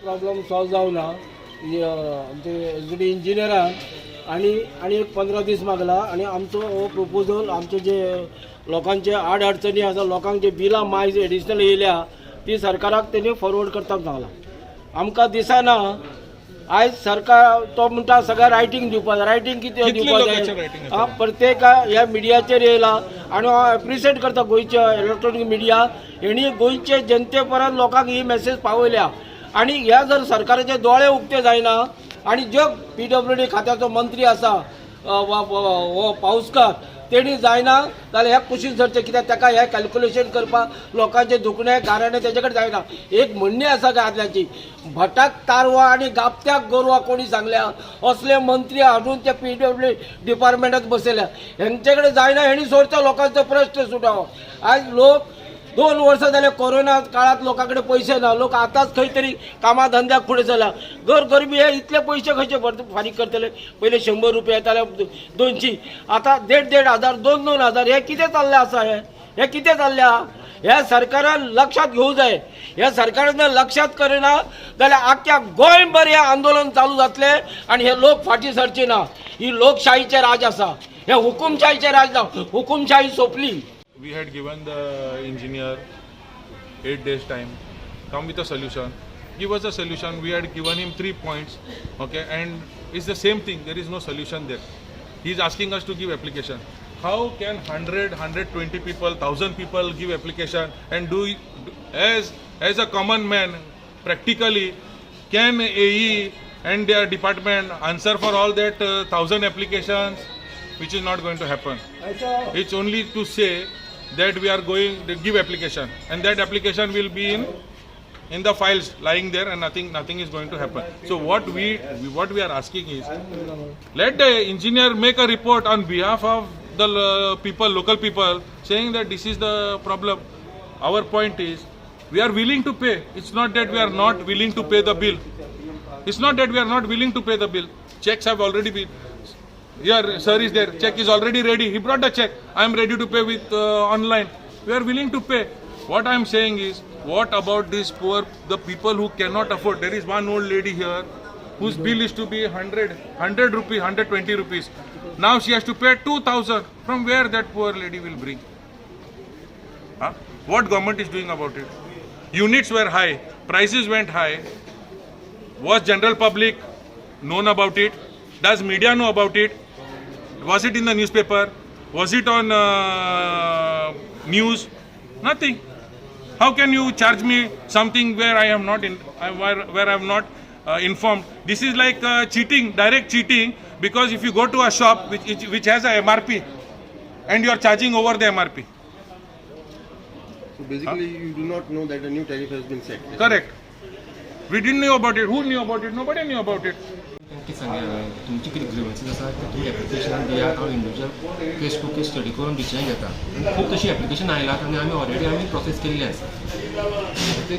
Problem solve जावना. आमचे S D इंजिनियरान आनी आनी एक 15 दीस मागला आनी आमचो हो प्रपोजल, आमचे जे लोकांचे आड अडचणी आसा, लोकांक जे बिलां मायज एडिशनल येयल्या, ती सरकाराक तेणी फॉरवर्ड करता सांगला. आमकां दिसना आयज सरकार तो म्हणटा सगळें रायटींग दिवपा जाय. रायटींग कितें कितले दिवपा लोकांचें जाय? writing? हा, प्रत्येक ह्या मिडियाचेर येयला आनी हांव एप्रिशिएट करता गोंयचे इलेक्ट्रॉनीक मिडिया, हेणी गोंयचे जनते परत लोकांक ही मेसेज पावयल्या. आनी ह्या जर सरकाराचे दोळे उक्ते जायना आनी जो पीडब्ल्यूडी खात्याचो मंत्री आसा, हो पावसकार, तेणी जायना जाल्यार ह्या कुशीन सरचें. कित्याक ताका हें कॅल्क्युलेशन करपाक लोकांचे दुखणे गाराणे तेजे कडेन जायना. एक म्हणणी आसा काय आदल्याची, भटाक तारवां आनी गाबत्याक गोरवां कोणी सांगल्या. असले मंत्री हाडून ते पीडब्ल्यू डिपार्टमेंटात बसयल्या. हेंचे कडेन जायना, हेणी सोडचो, लोकांचो प्रश्न सुटावो. आयज लोक 2 वर्सां जाले, कोरोना काळात लोकां कडेन पयशे ना. लोक आतांच खंय तरी कामा धंद्याक फुडें चला. घर गरिबी, हे इतले पयशे खंयचे फारीक करतले? पयले 100 रुपया येताले, 200, आतां देड देड हजार, दोन दोन हजार. हे कितें चल्लें आसा? हे हे कितें चल्लें आहा? ह्या सरकारान लक्षात घेवं जाय. ह्या सरकारान जर लक्षात करिना जाल्यार आख्ख्या गोंयभर हें आंदोलन चालू जातलें आनी हे लोक फाटीं सरचे ना. ही लोकशाहीचें राज आसा, हे हुकुमशाहीचें राज ना. हुकुमशाही सोंपली. We had given the engineer 8 days time, come with a solution, give us a solution. We had given him three points, okay, and it's the same thing. There is no solution there. He is asking us to give application. How can 100, 120 people, 1000 people give application and do, as a common man, practically, can AE and their department answer for all that 1000 applications? Which is not going to happen. It's only to say that we are going to give application and that application will be in the files lying there and nothing is going to happen. So what we are asking is, let the engineer make a report on behalf of the people, local people, saying that this is the problem. Our point is, we are willing to pay. It's not that we are not willing to pay the bill. It's not that we are not willing to pay the bill. Checks have already been here, sir is there. Check is already ready. He brought the check. I am ready to pay with online. We are willing to pay. What I am saying is, what about these poor, the people who cannot afford? There is one old lady here whose bill is to be 100, 100 rupees, 120 rupees. Now she has to pay 2000. From where that poor lady will bring? Huh? What government is doing about it? Units were high, prices went high. Was general public known about it? Does media know about it? Was it in the newspaper? Was it on news? Nothing. How can you charge me something where I am not in, where I am not informed? This is like cheating, direct cheating. Because if you go to a shop which has a MRP, and you are charging over the MRP. So basically, you do not know that a new tariff has been set. Correct. We didn't know about it. Who knew about it? Nobody knew about it. कितें सांगलें हांवें, तुमची कितें ग्रिवन्सीस आसा ते तुमी एप्लिकेशनान दियात. हांव individual case to case study करून डिसिजन घेता. आनी खूब तशी एप्लिकेशन आयलात आनी आमी ऑलरेडी आमी प्रोसेस केल्ले आसा. ते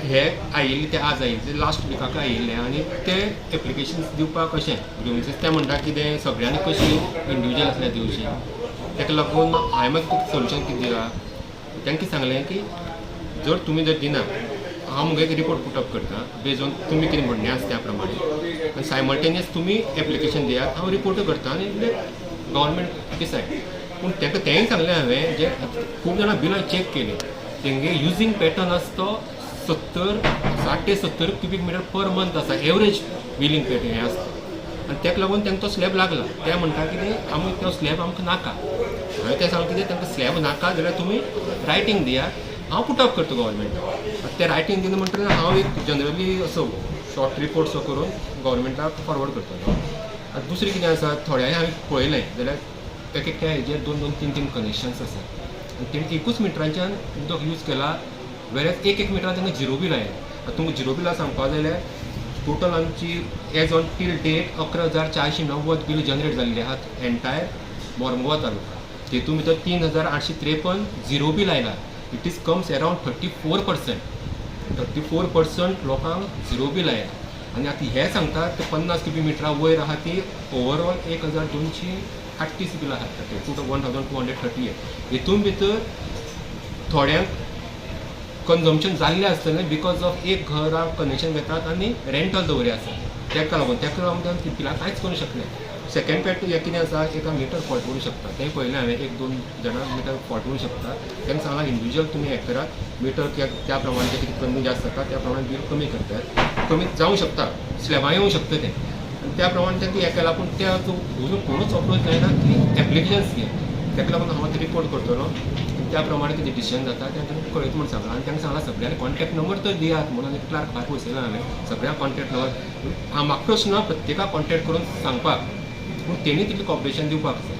हे आयिल्ले, ते आज आयिल्ले, ते लास्ट विकाक आयिल्ले आनी ते एप्लिकेशन्स दिवपाक कशें ग्रिवन्सीस ते म्हणटा कितें सगळ्यांनी कशी इंडिविज्युअल आसल्यार दिवची. ताका लागून हांवें मागीर सोल्युशन कितें दिलां तांकां, सांगलें की जर तुमी जर दिना, हांव मुगे एक रिपोर्ट पुटअप करता बेज ऑन तुमी कितें म्हणणें आसा त्या प्रमाणे आनी सायमल्टेनियस तुमी एप्लिकेशन दियात, हांव रिपोर्टूय करता आनी गव्हर्मेंट डिसायड. पूण तांकां तेंय सांगलें हांवें, जे खूब जाणां बिलां चॅक केलीं, तेंगे युजींग पॅटर्न आसा तो 70, 60 ते 70 क्युबीक मिटर पर मंथ आसा एवरेज बिलींग पॅटर्न हें आसता आनी ताका लागून तांकां तो स्लॅब लागला. ते म्हणटा कितें, आमी तो स्लॅब आमकां नाका. हांवें तें सांगलें, कितें तांकां स्लॅब नाका जाल्यार तुमी रायटींग दियात, हांव पुटअप करता गव्हर्मेंटाक. ते रायटींग दिना म्हणटकीर हांव एक जनरली असो शॉर्ट रिपोर्ट सो करून गव्हर्मेंटाक फॉरवर्ड करतलो. आनी दुसरें कितें आसा, थोड्यांनी हांवें पळयलें जाल्यार एक एकट्या हेजेर दोन दोन तीन तीन कनेक्शन्स आसा आनी तेणी एकूच मिटरांच्यान उदक यूज केला, वेल्यार एक एक मिटरान तांकां झिरो बील आयलें. आतां तुमकां झिरो बिलां सांगपा जाल्यार टोटल आमची as on till date 11,490 bill generate जाल्ली आहात एंटायर मोरमुगांव तालुका. तेतून भितर 3853 झिरो बील आयला. It is comes around 34%. 34% लोकांक झिरो बील आयला. आनी आतां हे सांगतात ते 50 क्युबीक मिटरा वयर आहा ती ओवरऑल 1238 बिलां आहात, 1238. हितून भितर थोड्यांक कन्जम्पशन जाल्लें आसतलें because of एक घराक कनेक्शन घेतात आनी रेंटल दवरी आसा. तेका लागून ते बिलां कांयच करूंक शकना. सेकंड फॅक्ट हें कितें आसा, एका मिटर फॉल्ट करूंक शकता. तें पळयलें हांवें, एक दोन जाणां मिटर फॉल्ट करूंक शकता. तांकां सांगलां, इंडिविज्युअल तुमी हें करात, मिटर त्या प्रमाणे तें कितें कमी जास्त जाता त्या प्रमाणे बील कमी करतात. कमी जावंक शकता, स्लॅबां येवंक शकता तें आनी त्या प्रमाणे तांकां हें केलां. पूण ते अजून कोणूच अप्रोच जायना की एप्लिकेशन्स घे. ताका लागून हांव आतां रिपोर्ट करतलो आनी त्या प्रमाणे कितें डिसिजन जाता तें तांकां कळयता म्हूण सांगलां. आनी तांकां सांगलां, सगळ्यांनी कॉन्टॅक्ट नंबर तर दियात म्हणून. एक क्लार्क भायर बसयला हांवें, सगळ्यांक कॉन्टॅक्ट नंबर. हांव म्हाका प्रश्न ना प्रत्येकाक कॉन्टॅक्ट करून सांगपाक, पूण तेणी तितलें कॉपरेशन दिवपाक जाय.